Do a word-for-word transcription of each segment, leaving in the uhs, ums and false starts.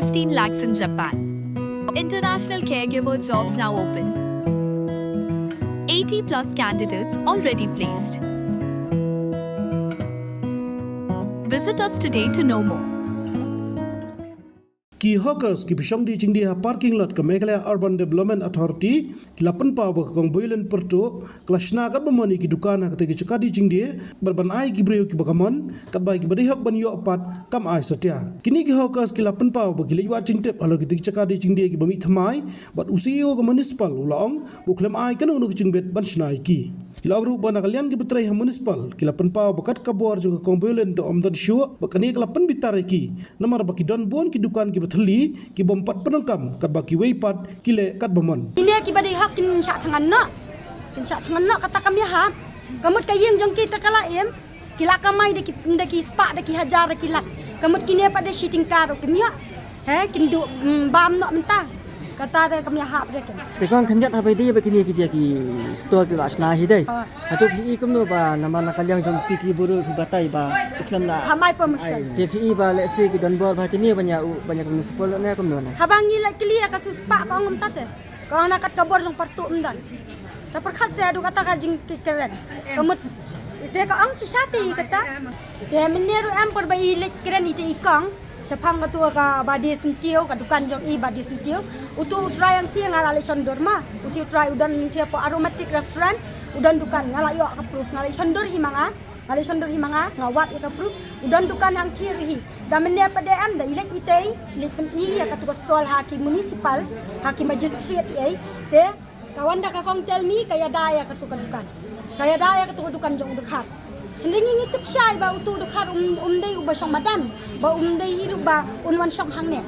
fifteen lakhs in Japan. International caregiver jobs now open. eighty plus candidates already placed. Visit us today to know more. Ki hawkers ki ba shong die jingdie ha parking lot ka Meghalaya Urban Development Authority ki la pynpaw ba ka kong Violin Pyrtuh ka la shna katba mon ïa ki dukan ha katei ka jaka die jingdie bad ban ai ki briew kiba ka mon katba ki ba dei hok ban ïoh pat kam ai satia. Kine ki hawkers ki la pynpaw ba ki leit wad jingtip halor kitei ki jaka die jingdie kiba mih thymmai bad u C E O ka municipal u la ong ba u khlem ai kano kano ka jingbit ban shna ïa ki. Ki la ong ruh ba na ka liang ki ba trei ha municipal ki la pynpaw ba kat ka bor jong ka kong Violin te ym don shuh bad kane ka la pynbitar ïa ki namar ba ki don bun ki dukan kiba thylli ki bym pat pyndonkam katba kiwei pat ki leh katba mon. Kine kiba dei hok kin shah thngan noh. Kin shah thngan noh kata kam ïahap. Ka mut ka ïing jong ki te ka la im. Ki la kamai da ki da ki spah da ki hajar da ki lak. Ka mut kine pat dei shi tyngka ruh kim ïoh. He kin duh mm, bam noh mynta. Kata de kam ïahap de kin. Te kong khyndiat haba dei ba kine ki dia ki stall te la shna hi dei. Ha. Hato phi i kumno ba namar na ka liang jong phi ki buru phi batai ba u khlem la. Ha mai permission. Te phi i ba leh se ki don bor ba kine ba nya u ba nya kumno support ne kumno ne. Haba ngi la kli ïa ka su spah ka ong mynta te. Ka ong na kat ka bor jong Pyrtuh ym don. Ta pyrkhat se haduh kata ka jingkren. Ka mut te ka ong shisha te i kata. Te mynne ruh em por ba i leit kren i te i kong. Shaphang katu ka Ba Die Syntiew ka dukan jong i Ba Die Syntiew. Utu u trai hangthie nga la leit shon dur ma. Utu u trai u don hangthie hapoh Aromatic Restaurant. U don dukan nga la ïoh ka proof nga la leit shon dur hi ma nga. Nga leit shon dur hi ma nga nga wad ïa ka proof. U don dukan hangthie ruh hi. Da mynne pat de em da i leit i tei i leit pyn-i ïa katu ka stall ha ki municipal ha ki magistrate ei. Te Ka wan da ka kong Telmi ka ïada ïa katu ka dukan. Ka ïada ïa katu ka dukan jong u dkhar. Hynrei ngi ngi tip shai ba utu u dkhar um um dei uba shong madan ba um dei hi ruh ba un wan shong hangne.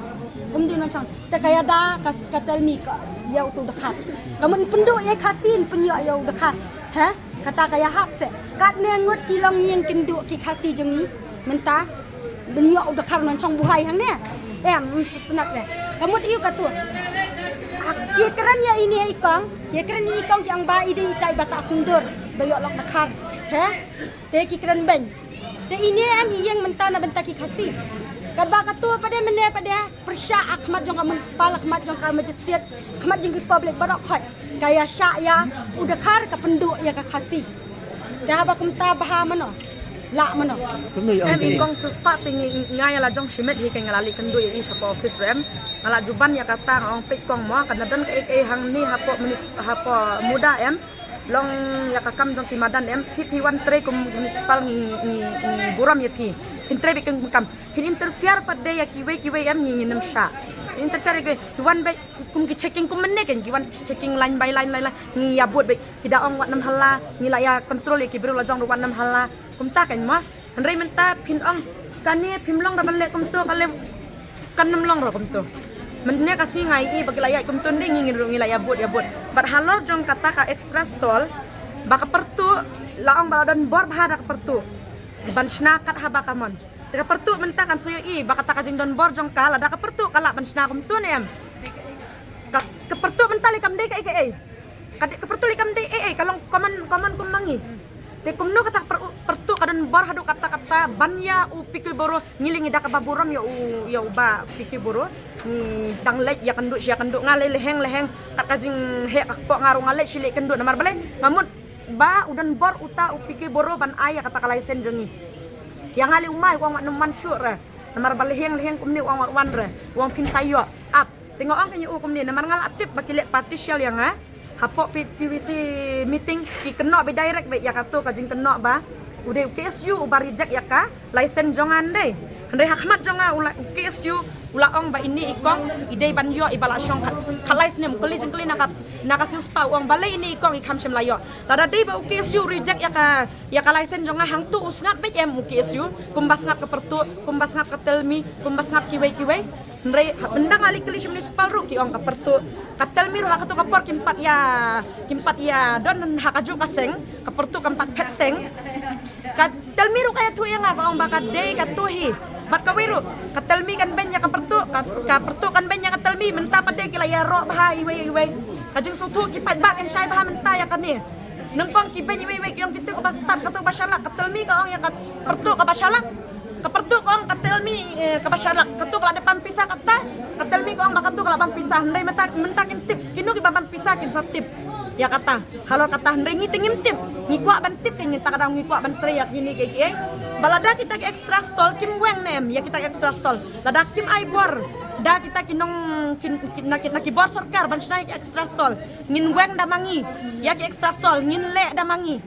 Um dei un wan shong. Te ka ïada ka ka Telmi ka ïa utu u dkhar. Ka mut pynduh ïa Khasi pynïoh ïa u dkhar. Ha? Kata ka ïahap se. Katne ngut ki long ïing kin duh ki Khasi jong ngi. Mynta Bynïoh u dkhar non shong buhai hangne. Em, sutnat re. Ka mut ïu katu. Ki kren ïa ine i kong, ki kren ïa i kong ki ong ba i dei itai ba ta sumdur ba ïoh lok dkhar. He? Te ki kren beiñ. Te ine em i ïeng mynta na bynta ki Khasi. Katba katu pat de mynne pat de pyrshah ha khmat jong ka municipal, ha khmat jong ka magistrate, ha khmat jong ki public baroh khoit. Ka ïa shah ïa u dkhar ka pynduh ïa ka Khasi. Te haba kumta bha mano. Lah mano. Kumno ïa em i kong suspah te ngi nga ïa la jong shimet hi ke nga la lih kynduh ïa i shapoh office rem. Nga la juban ïa kata nga ong peit kong mo kan don kaei kaei hangne hapoh munis hapoh muda em. Long ïa ka kam jong ki madan em phi phi wan trei kum municipal ngi ngi ngi burom ïa phi. Phin trei beit kum kam phin interfere pat de ïa kiwei kiwei em ngi ngi nem shah. Phin interfere ïa kiwei ki wan beit kum ki checking kum mynne ken ki wan checking line by line line line ngi ïa bud beit. Ki da ong wat nem hala ngi la ïa control ïa ki briew la jong ruh wat nem hala kumta kan mo. Hynrei mynta phin ong kane phim long da ban leh kumto ka leh kan nem long ruh kumto. Mynne ka sngi nga ïohi ba ki la ïaid kumto nde ngi ngi ruh ngi la ïa bud ïa bud. Bad halor jong kata ka extra stall ba ka pyrtuh la ong ba la don bor bha da ka pyrtuh ban shna kat haba ka mon. Te ka pyrtuh mynta kan sa ïohi ba kata ka jingdon bor jong ka lada ka pyrtuh ka lah ban shna kumto ne em. Ka ka pyrtuh mynta lei kam dei kaei kaei. Ka dei ka pyrtuh lei kam dei ei ei ka long common common kum ma ngi. Te kumno kata ka pyrtuh ka don bor haduh katta katta ban ïa u Pikui Boro ngi lei ngi da kaba burom ïa u ïa u Bah Pikui Boro. Ngi dang leit ïa kynduh shi ïa kynduh nga lei leheng leheng kat ka jingheh ka kpoh nga ruh nga leit shi leit kynduh namar balei nga mut ba u don bor uta u Pikui Boro ban ai ïa kata ka license jong ngi. Ïa nga lei u mai u ong wat nym wan shuh re. Namar ba leheng leheng kumne u ong wat wan re u ong phin sa ïoh ap. Te nga ong kane u kumne namar nga la tip ba ki leh partial ïa nga. Hapoh P T V C meeting ki kynnoh beit direct beit ïa kato ka jingkynnoh ba u dei u K S U uba reject ïa ka license jong nga ndei. Hynrei ha khmat jong nga u la u K S U u la ong ba ine i kong i dei ban ïoh iba la shong khat khat lai snem u kylli jingkylli na ka na ka siewspah u ong balei ine i kong i kham shym la ïoh. Lada dei ba u K S U u reject ïa ka ïa ka license jong nga hangto u sngap beit em u K S U kumba sngap ka Pyrtuh kumba sngap ka Telmi kumba sngap kiwei kiwei. Hynrei ha bynda nga leit kylli sha municipal ruh ki ong ka Pyrtuh ka Telmi ruh ha kato ka por kim pat ïa kim pat ïa don ha kajuh ka seng ka Pyrtuh kam pat phet seng. Ka Telmi ruh ka ïathuh ïa nga ka ong ba ka dei kato hi. Bad kawei ruh ka Telmi kan beiñ ïa ka Pyrtuh ka ka Pyrtuh kan beiñ ïa ka Telmi mynta pat de ki la ïaroh bha iwei iwei. Ka jingsngewthuh ki paidbah kan shai bha mynta ïa kane. Nyngkong ki beiñ iwei iwei ki ong kito kaba stad kato ba shalak ka Telmi ka ong ïa ka Pyrtuh kaba shalak. Ka pyrtuh ka ong ka tell me, eh, kaba shalak. Katu ka la dep ban pisa kata. Ka tell me ka ong ba katu ka la ban pisa. Hynrei mynta, mynta kin tip. Kino kiba ban pisa kin sa tip. Ïa kata. Halor kata hynrei ngi te ngim tip. Ngi kwah ban tip, te ngi ta ka daw ngi kwah ban trei ïa kine kiei kiei. Ba lada kita ki extra stall kim weng ne em ïa kita ki extra stall. Lada kim ai bor da kita ki nong, kin, kin, na ki, na ki bor sorkar ban shna ïa ki extra stall. Ngin weng da ma ngi ïa ki extra stall, ngin leh da ma ngi.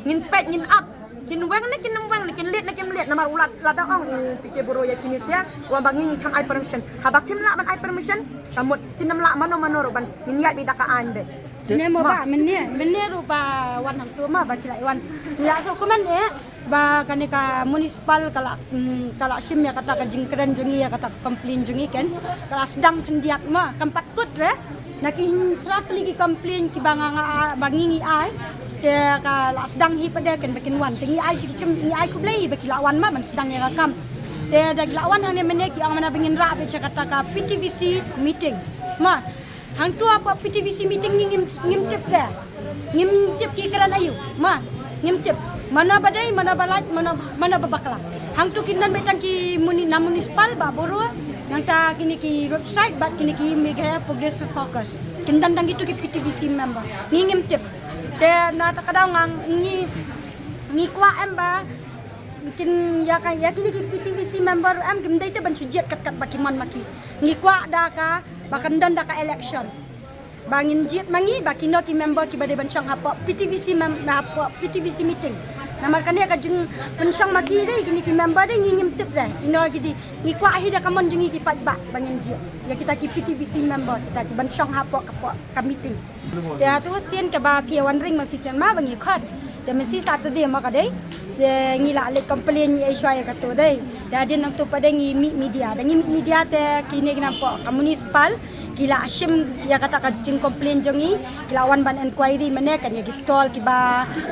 Ngin peit, ngin ap. Kin weng ne kin weng ne, kin leit ne kin leit, namar u la, la dang ong, eh, P K Boro ïa kine sha, u ong ba ngi, ngi kham ai permission. Haba kim lah ban ai permission, ka mut kin ym lah mano mano ruh ban, ngin ïaid beit da ka aiñ beit. Ne mo ba, mynne, mynne ruh ba wan hangto ma, ba ki la wan. Ngi la sngewkmen eh, ba kane ka municipal ka la, mm, ka la shim ïa kata ka jingkren jong ngi, ïa kata ka complain jong ngi kan. Ka la sdang khyndiat ma, kam pat kut re. Na ki phra tylli ki complain kiba nga, nga, ba ngi ngi ai. Te ka la sdang hi pat de kan ba kin wan. Te ngi ai, ngi ai khublei ba ki la wan ma ban sdang ïa ka kam. Te da ki la wan hangne mynne ki ong mynne ba ngin rah beit sha kata ka P T V C meeting. Ma, hangto hapoh P T V C meeting ngi ngim, ngim tip de. Ngim tip ki kren aïu. Ma, ngim tip. Mano ba dei, mano ba lait, mano, mano ba bakla. Hangto kin don beit tang ki muni, na municipal ba boro. Nangta kine ki roadside bad kine ki Meghalaya Progressive Caucus. Kin don tang kito ki P T V C member. Ngi ngim tip. Te na kata ka daw nga ngi, ngi kwah em ba kin ïa ka, ïa kine ki P T V C member em kim dei te ban shu jied kat kat ba ki mon ma ki. Ngi kwah da ka ba kan don da ka election. Ba ngin jied ma ngi, ba kino ki member kiba dei ban shong hapoh P T V C mem-, hapoh P T V C meeting. Namar kane ka jingpynshong ma ki dei, kine ki member dei, ngi ngim tip dei. Kino ki dei, ngi kwah hi da ka mon jong ngi ki paidbah, ba ngin jied. Ïa kita ki P T V C member, kita ki ban shong hapoh ka, poh ka meeting. Te hato sien kaba phi wan ring ma phi sien ma ba ngi khot. Te mynsi Saturday ma ka dei. Te ngi la leit complain ngi ai shuwa ïa kato dei. Te hadien nangto pat dei ngi mih media. Da ngi mih media te kine ki nongpop ka municipal ki la shim ïa kata ka jingcomplain jong ngi. Ki la wan ban inquiry mynne kan ïa ki stall kiba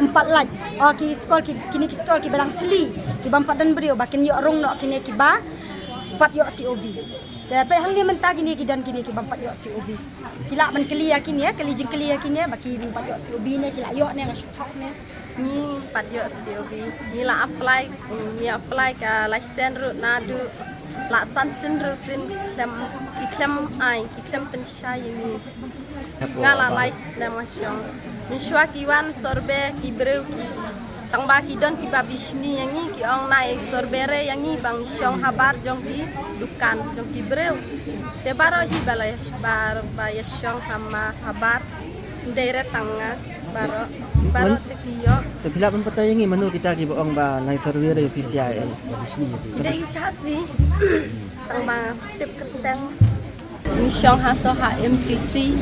ym pat lait. O ki stall ki, kine ki stall kiba dang thylli. Kiba ym pat don briew ba kin ïoh rung noh kine kiba pat ïoh C O B. Te peit hangne mynta kine ki don kine kiba ym pat ïoh C O B. Ki lah ban kylli ïa kine, kylli jingkylli ïa kine, ba ki ym pat ïoh C O B ne, ki la ïoh ne, nga shu thok ne. Ngi ym pat ïoh C O B. Ngi la apply, ngi apply ka license ruh naduh la san sien ruh sien khlem, ki khlem ai, ki khlem pynshai ïa ngi. Nga la lai snem nga shong. Mynshuwa ki wan survey ki briew ki. Tang ba ki don kiba bishni ïa ngi, ki ong nai survey re ïa ngi ba ngi shong habar jong ki dukan jong ki briew. Te baroh hi ba la ïa, bar, ba ïa shong ha ma habar. Ym dei re tang nga, baroh, baroh te ki ïoh. Te phi lah ban batai ïa ngi mano kita kiba ong ba nai survey re ïa phi, C I A. Ki dei ki Khasi. Tang ba tip kyrteng. Ngi shong hato ha M T C.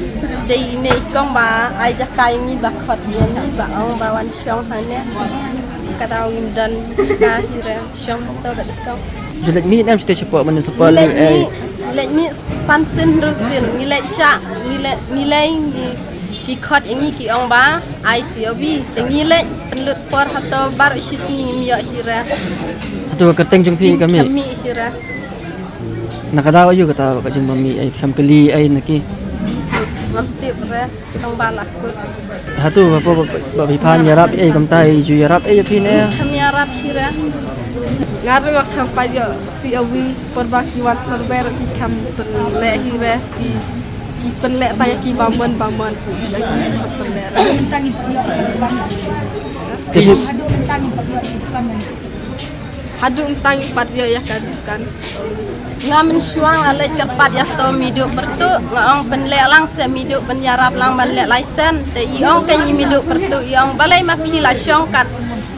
Dei ine i kong ba ai jaka ïa ngi ba khot ïa ngi ba ong ba wan shong hangne. Ka daw ngim don jaka hi re, shong hato bad i kong. Ju leit mih ne em shu te shapoh municipal. Ngi leit mih, ngi leit mih san sien hynriew sien. Ngi leit shah, ngi leit, ngi leit, ngi, ki khot ïa ngi ki ong ba ai C O B. Te ngi leit pynlut por hato baroh shi sngi ngim ïoh hi re. Hato ka kyrteng jong phi ka mih? Ngim mih hi re. Na ka daw aïu kata ka jingbym mih, ai kham kylli ai na ki. Ngam tip re, tang ba la kut. Hato ba, ba, ba, ba phi pan ïarap ai kumta, ai ju ïarap ai ïa phi ne? Kham ïarap hi re. Nga ruh nga kham pat ïoh C O B, por ba ki wan survey ruh ki kham pynleh hi re, ki, ki pynleh tang ïa ki bamon bamon. Ki kham pynleh re. Haduh mynta ngi pat ïoh ïa ka dukan. Nga mynshuwa nga leit kyrpad ïa to Miduh Pyrtuh, nga ong pynleh lang se Miduh pynïarap lang ban leh license. Te i ong kein i Miduh Pyrtuh, i ong balei ma phi la shong kat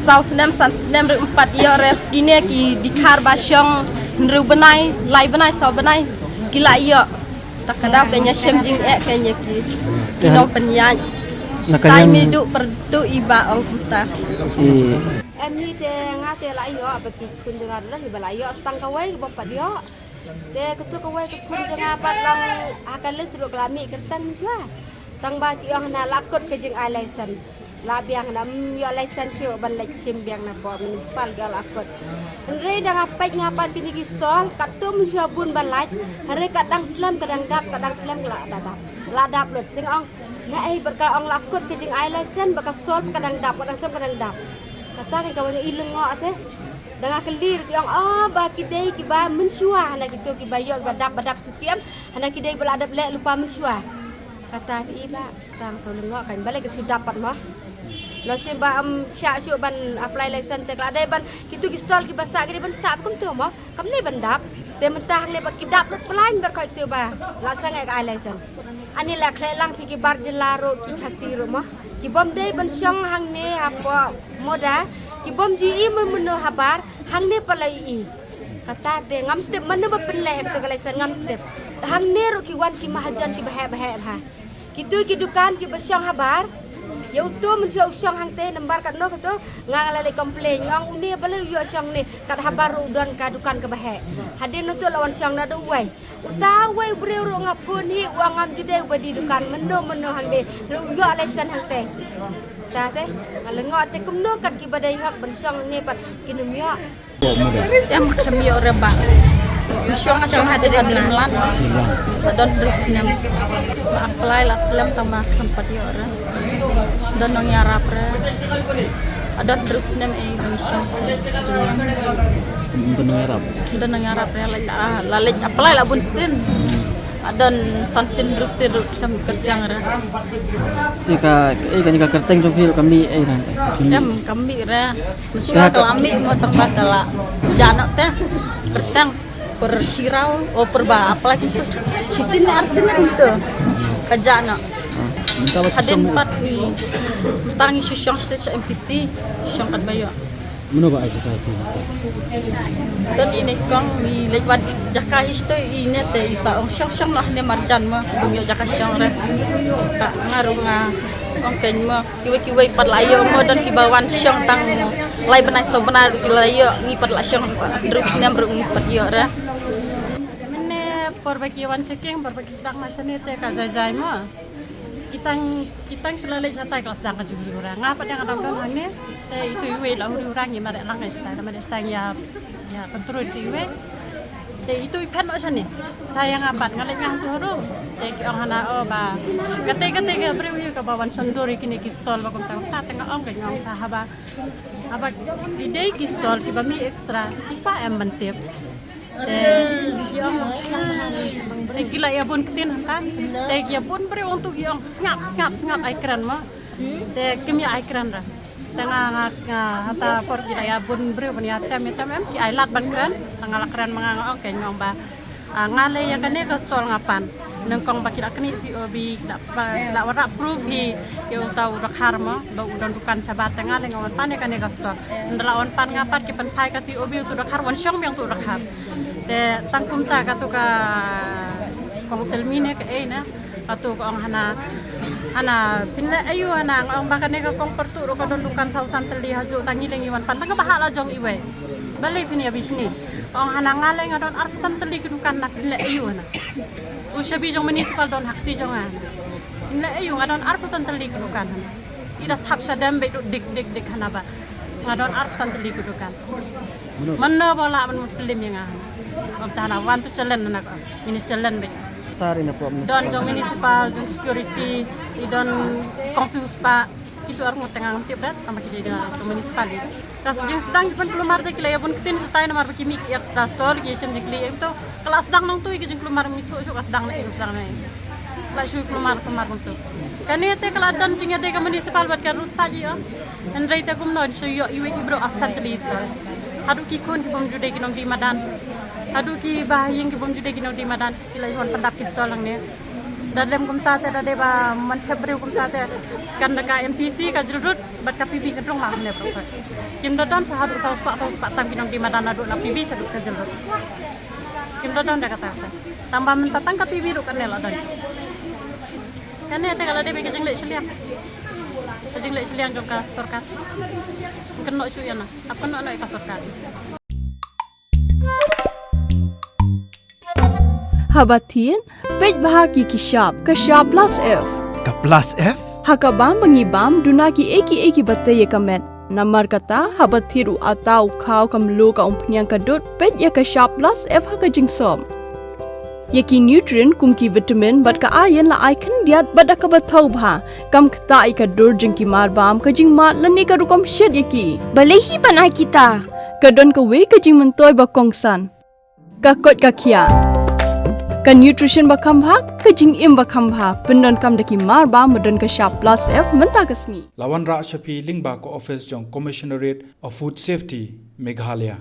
saw snem san snem ruh ym pat ïoh re, kine ki dkhar ba shong hynriew bnai, lai bnai, saw bnai ki la ïoh. Ta ka daw kein ïa shem jingeh kein ïa ki, ki nongpynïaid. Na ka tai liang Miduh Pyrtuh i ba ong kumta. Em hi te nga te la ïoh ba ki khun jong nga ruh hi ba la ïoh, tang kawei kaba pat ïoh. Te katu kawei ka khun jong nga pat long ha ka list ruh ka la mih kyrteng mynshuwa. Tang ba ki ong hana la kut ka jingai license. La biang hana, ym ïoh license shuh ban leit shim biang na pdeng municipal, ki ong la kut. Hynrei da nga peit nga pat kine ki stall katto mynshuwa bun ban lait. Hynrei ka dang slem ka dang dap, ka dang slem ka la dap. La dap lut. Te nga ong naei bad ka ong la kut ka jingai license bad ka stall ka dang dap, ka dang slem ka dang dap. Kata ka wan i lyngngoh te. Da nga kylli ruh ki ong, oh, ba ki dei kiba mynshuwa, hana kito kiba ïoh kiba dap, ba dap shisha ki em, hana ki dei ba la dap leh lypa mynshuwa. Kata phi i ba, tang shu lyngngoh kan balei ka shu dap pat mo. Lashai ba ym shah shuh ban apply license te ka la dei ban kito ki stall kiba sah ki dei ban sah kumto mo. Kam ne ban dap. Te mynta hangne ba ki dap lut pynlaiñ bar khoit te ba la sangeh ka ai license. Ani la khleh lang phi ki bar jylla ruh ki Khasi ruh mo. Ki bym dei ban shong hangne hapoh Moda. Ki bym ju i mynno habar hangne pat la i. Kata te ngam tip mano ba pynleh ïa ka license, ngam tip. Hangne ruh ki wan ki mahajon kiba heh ba heh bha. Kito ki dukan kiba shong habar. Ïa uto mynshuwa u shong hangte namar katno kato nga nga la leit complain. Ong une balei u ïoh shong ne kat habar ruh u don ka dukan kaba heh. Hadien uto la wan shong naduh uwei. Uta uwei u briew ruh nga phone hi u ong ngam ju dei uba die dukan mynno mynno hangne. Ruh u ïoh license hangte. Ta te nga lyngngoh te kumno kat kiba dei hok ban shong ne pat kin ym ïoh. Em khlem ïoh re ba. Shong shong ha te hadien mlan. Ba don hynriew snem. Ba apply la slem tang ba khlem pat ïoh re. Don nongïarap re. Don hynriew snem ei ba shong. Don nongïarap. Don nongïarap re la, la leit apply la bun sien. Don san sien hynriew sien ruh khlem kyrteng re. Ïa ka, ïa kane ka kyrteng jong phi ruh ka mih ei re. Em ka mih re. Shuwa ka la mih mo tang ba ka la jah noh te. Kyrteng por shiraw o por ba apply kumto. Shisien ne ar sien ne kumto. Ka jah noh. Hadien pat ngi tang ngi shu shong sha M P C. Shong katba ïoh. Mano ba ai jaka ïa phi? Don ine kong ngi leit wad jaka hi shatei ine te i sa ong shong shong noh ne marjan mo. Ym ïoh jaka shong re. Ta nga ruh nga ong keiñ mo. Kiwei kiwei pat la ïoh mo don kiba wan shong tang lai bnai saw bnai ruh ki la ïoh ngi pat la shong hynriew snem ruh ngi pat ïoh re. Mynne por ba ki wan checking por ba ki sdang na shane te ka jai jai mo. Ki tang ki tang shu la leit shatai ka la sdang ka jinghuri hura. Nga pat ïa nga dang don hangne te itu iwei la huri hura ngi mareh lang ka shatai la mareh shatai ïa ïa control itu iwei. Te itu i phet noh shane. Sa ïa nga pat nga leit nga hangtu harum. Te ki ong hana o ba kata kata ka briew hi kaba wan shon dur ïa kine ki stall ba kumta kumta te nga ong ka nga ong ta haba haba ki dei ki stall kiba mih extra ki pa em ban tip. Te ki ong te ki la ïa bun ktien hangta te ki ïa bun briew ong tu ki ong sngap sngap sngap ai kren mo. Te kim ïa ai kren ra. Te nga nga nga hata por ki la ïa bun briew ban ïa tem ïa tem em ki ai lad ban kren. Te nga la kren ma nga nga ong keiñ nga ong ba ah, nga leh ïa kane ka stall nga pan. Nyngkong ba ki la knieh C O B ki la pa- ki la wanrah proof hi ïa uta u dkhar mo ba u don dukan shabar te nga leh nga wan pan ïa kane ka stall. Ynda la wan pan nga pat ki pynphai ka C O B utu dkhar wan shong biang utu dkhar. Te tang kumta katu ka kong tylmi ne kaei ne katu ka ong hana hana phin leh aiu hana nga ong ba kane ka kong pyrtuh ruh ka don dukan saw san tylli hajuh tang ngi leh ngi wan pan tang kaba hah la jong iwei. Balei phin ïa bishni? Ong hana nga leh nga don arphew san tylli ki dukan na phin leh aiu hana. U shabi jong municipal don ha kti jong nga. Phin leh aiu nga don arphew san tylli ki dukan hana. I da thap shadem beit ruh dik dik dik hana ba. Nga don arphew san tylli ki dukan. Mano ba lah ban mut klim ïa nga hana. Ong ta hana wan tu challenge hana ko. Mini challenge beit. Sari na pop. Don jong municipal jong security i don kong fius pa. Kitu ar ngut tang ngam tip rat tang ba ki dei da municipal. Ka jingsdang ki pynkulmar te ki la ïa bun ktien shatai namar ba ki mih ki extra stall ki ïa shem jingkylli ïa kito. Ka la sdang nangtu ïa ki jingkulmar mithuh shuh ka sdang na ïa ka sdang na ïa. Ka la shu kulmar kulmar kumtu. Kane te ka la don jingïadei ka municipal bad ka road side ïa. Hynrei te kumno shu ïoh iwei i briew arphew san tylli stall. Haduh ki khun ki bym ju dei ki nongdie madan. Haduh ki bahaïing ki bym ju dei ki nongdie madan. Ki la ïa wan pyndap ki stall hangne. Da dei kumta te da dei ba man thep briew kumta te kan da ka M P C ka Jail Road bad ka P B ka dong la hangne bro. Kim da don sa haduh saw spah saw spah tam ki nongdie madan haduh na P B sa haduh ka Jail Road. Kim da don da kata te. Tang ba mynta tang ka P B ruh kane la don. Kane te ka la dei ba ka jingleh shiliang. Ka jingleh shiliang jong ka sorkar. Kynnoh shu ïa na. Ap kynnoh noh ïa ka sorkar. Haba thied, peit bha ki ki shap, ka shap plus F. Ka plus F? Ha ka bam ba ngi bam, duna ki ei ki ei kiba tei ïa ka met. Namar kata, haba thied u atta u khaw ka mluh ka umphniang ka dud, peit ïa ka shap plus F ha ka jingsop. Ïa ki nutrient kum ki vitamin bad ka iron la ai khyndiat bad da kaba thaw bha. Kam ktah ïa ka dur jong ki mar bam ka jingmad lane ka rukom shet ïa ki. Balei hi ban ai kita? Ka don kawei ka jingmyntoi ba kongsan. Ka koit ka khiah. Ka nutrition ba kham bha, ka jingim ba kham bha. Pyndonkam da ki mar ba, ba don ka shap plus F mynta ka sngi. La wanrah sha phi lyngba ka office jong Commissionerate of Food Safety, Meghalaya.